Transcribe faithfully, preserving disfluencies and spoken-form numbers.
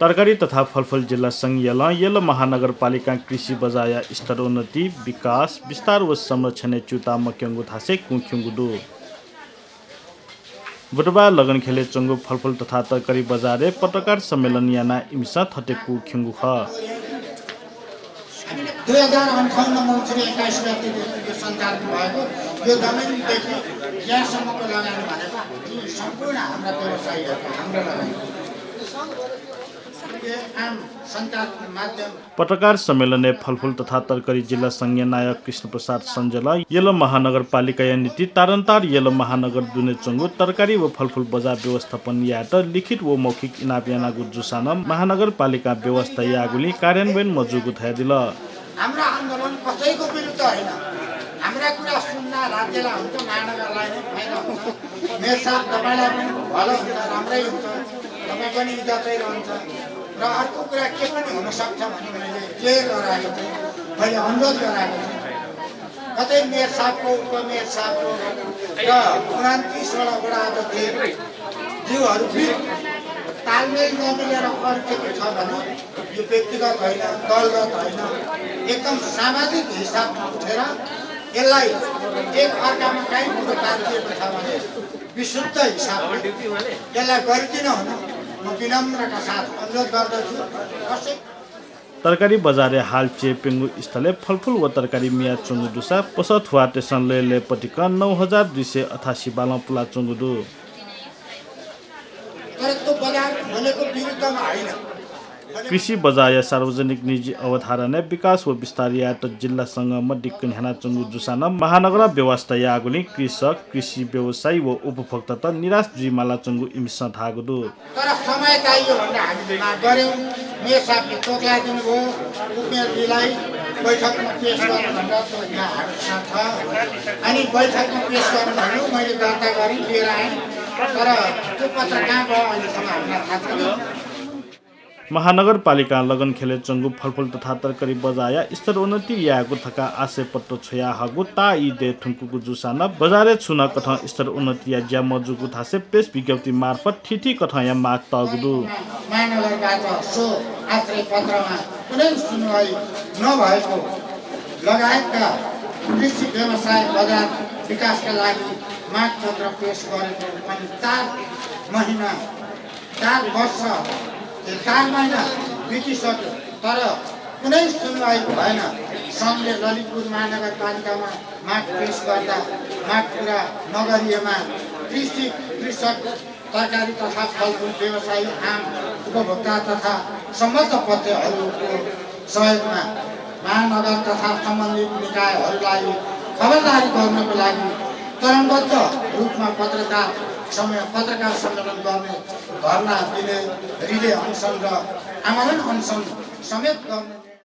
तरकारी तथा फलफुल जिल्ला संघ यलं यल महानगरपालिकां कृषि बजारया स्तरोन्नति, विकास, विस्तार व संरक्षणय् च्यूताः मक्यंगु धासें कुँ खिउँगु दु। बुधबार लगनखेलय् च्वंगु फलफुल तथा तरकारी बजारय् पत्रकार सम्मेलन यानाः इमिसं थथे कुँ खिउँगु खः। दुई हजार अन्ठाउन्न मङ्सिर एक्काइस गते यो सञ्चालन भएको यो जमिनदेखि यहाँसम्मको लगानी भनेको यो सम्पूर्ण हाम्रा व्यवसायीहरूको हाम्रो लगानी। यो आम सञ्चार माध्यम पत्रकार सम्मेलनय् फलफुल तथा तरकारी जिल्ला संघया नायक कृष्णप्रसाद सञ्जलं यल महानगरपालिकाया निंतिं तारन्तार यल महानगर दुने च्वंगु तरकारी व फलफुल बजार व्यवस्थापन यायेत लिखित व मौखिक इनाप यानागु जूसां नं महानगरपालिकां व्यवस्था याःगुलिं कार्यान्वयन मजूगु धयादिल। हाम्रो आन्दोलन कसैको विरुद्ध होइन। हाम्रा कुरा सुन्दा राज्यलाई हुन्छ, महानगरलाई नै फाइदा हुन्छ। मेयर साहब, तपाईँलाई पनि भलो हुन्छ, राम्रै हुन्छ, तपाईँ पनि इज्जतै रहन्छ। र अर्को कुरा के पनि हुनसक्छ भने मैले जे गराएको थिएँ, मैले अनुरोध गराएको थिएँ, कतै मेयर साहबको, उपमेयर साहबको र उनान्तिसवटा वडा अध्यक्षज्यूहरू बिच तालमेल नमिलेर अड्केको छ भने यो व्यक्तिगत होइन, दलगत होइन, एकदम सामाजिक हिसाबमा उठेर यसलाई एक अर्कामा काहीँ कुरो बाँधिएको छ भने विशुद्ध हिसाबले यसलाई गरिदिन हुन म विनम्रका साथ अनुरोध गर्दछु। कसै तरकारी बजारय् हाल च्यय् प्यंगु स्थलय् फलफुल व तरकारी मियाच्वंगु दुसा पसःथुवाःतय्सं लय् लय् पतिकं नौ हजार दुई सय अठासी बालं पुलाच्वंगु दु। तर त्यो बजार भनेको विरुद्धमा होइन। कृषि बजारया सार्वजनिक निजी अवधारणाय् विकास व विस्तार यायेत जिल्ला संघं मदिक्क न्ह्यानाच्वंगु जूसां नं महानगरं व्यवस्था याःगुलिं कृषक, कृषि व्यवसायी व उपभोक्तात निराश जुइमालाच्वंगु इमिसं धाःगु दु। तर समय चाहियो भनेर हामीले माग गऱ्यौँ। मेयर साहबले तोक्लाइदिनु भयो। उपमेयरजीलाई बैठकमा पेश गर्नु भनेर यहाँ हामीसँग छ। अनि बैठकमा पेश गर्नु भन्यो, मैले दर्ता गरेँ, लिएर आएँ। तर त्यो पत्र कहाँ गयो अहिलेसम्म हामीलाई थाहा छैन। महानगरपालिकां लगनखेलय् च्वंगु फलफुल तथा तरकारी बजारया स्तरोन्नति यायेगु धकाः आशयपत्र छ्वयाहःगु ताः ई दये धुंकूगु जूसां नं बजारय् छुं नं कथं स्तरोन्नतिया ज्या मजूगु धासें प्रेस विज्ञप्ति मार्फत थीथी कथंया माग तःगु दु। महानगरबाट सो आश्रयपत्रमा कुनै सुनवाई नभएको लगायतका कृषि व्यवसाय बजार विकासका लागि मागपत्र पेश गरेको पनि चार महिना चार वर्ष, ए, चार महिना बितिसक्यो, तर कुनै सुनवाई भएन। संघले ललितपुर महानगरपालिकामा माग पेश गर्दा माग पूरा नगरिएमा कृषि, कृषक, तरकारी तथा फलफुल व्यवसायी, आम उपभोक्ता तथा सम्बद्ध पक्षहरूको सहयोगमा महानगर तथा सम्बन्धित निकायहरूलाई खबरदारी गर्नको लागि चरणबद्ध रूपमा पत्रकार समय, पत्रकार सम्मेलन गर्ने, धर्ना दिने, रिले अनसन र आमरण अनसन समेत गर्ने।